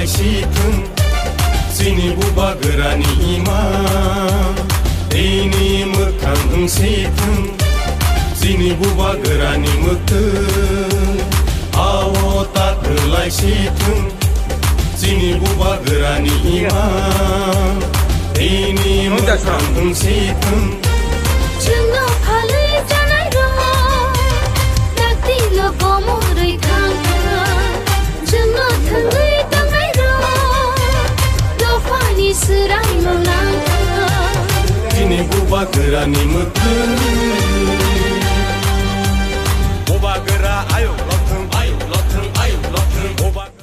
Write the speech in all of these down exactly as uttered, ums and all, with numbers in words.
Sithung, chini bubagrani ima, ini mwkhang wng sithung, chini bubagrani mwkhang, ao tatlai sithung, chini bubagrani ima, ini mwkhang wng sithung. Chwngno phalwi chanai rok, dakti no komorwi thang thang. Chwngno thangwi tangnai rok, dophani swraino nang thang. Chini bubagrani mwkhang. Bubagra ayuk lothung, ayuk lothung, ayuk lothung. Bubagra.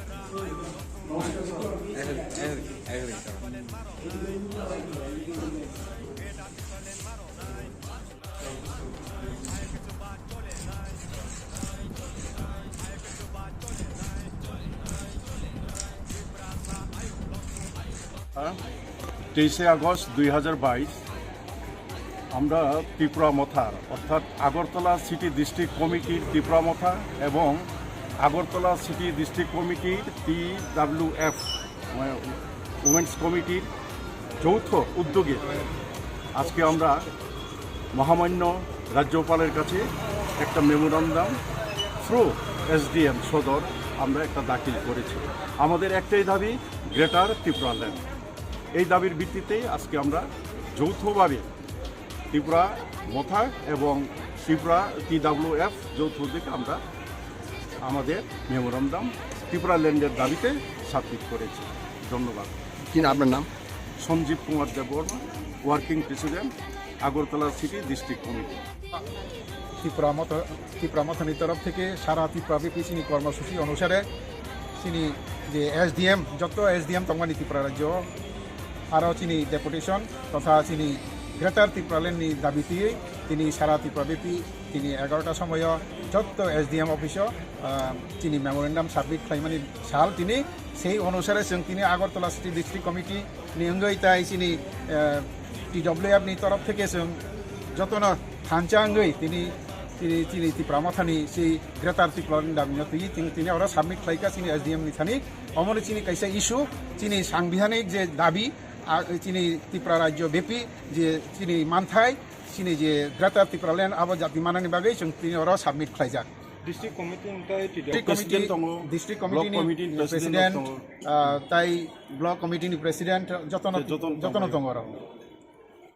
তেইশে আগস্ট দুই হাজার বাইশ, আমরা ত্রিপুরা মথার অর্থাৎ Agartala city district কমিটির ত্রিপুরা মথা এবং Agartala city district কমিটির টিডাব্লিউএফ, মানে, উমেন্স কমিটির যৌথ উদ্যোগে আজকে আমরা মহামান্য রাজ্যপালের কাছে একটা মেমোরান্ডাম থ্রু এসডিএম সদর আমরা একটা দাখিল করেছি। আমাদের একটাই দাবি, গ্রেটার ত্রিপুরা ল্যান্ড। এই দাবির ভিত্তিতেই আজকে আমরা যৌথভাবে ত্রিপুরা মথা এবং ত্রিপুরা টিডাব্লিউএফ যৌথ উদ্যোগে আমরা আমাদের মেমোরান্ডাম ত্রিপুরা ল্যান্ডের দাবিতে সাবমিট করেছি। ধন্যবাদ। কি নাম আপনার নাম? Sanjib Kumar Debbarma, working president, Agartala city district committee. Tripura Motha, Tripura মথানি তরফ থেকে সারা ত্রিপুরা ব্যাপী চিনি কর্মসূচি অনুসারে চিনি যে এসডিএম, যত SDM tongmani Tripura rajyo, aro chini deputation totha chini Greater Tipraland ni dabi twi tini sara Tripura byapi tini egarota somoyo jotto S D M office o, ah, chini memorandum submit khlaimani sal tini. Sei onusare chwng tini Agartala City District Committee ni wngwi tai chini, ah, T W F ni torof theke chwng jotono thansa wngwi tini, tini, tini Tipra Mothani sei Greater Tipraland ni dabi no twi tini, tini oro submit khlaikha chini S D M ni thani. Omono chini kaisa issue, chini sangbihanik je dabi, a, chini Tripura rajyo byapi je chini manthai, chini je Greater Tipraland abo jati manani bagwi chwng tini oro submit khlaijak. District committee ni tai T W F. District committee, President tongo, district committee ni block committee ni president, president tongo, ah, tai block committee ni president jotono, jotono jotono tongo. Tongo oro.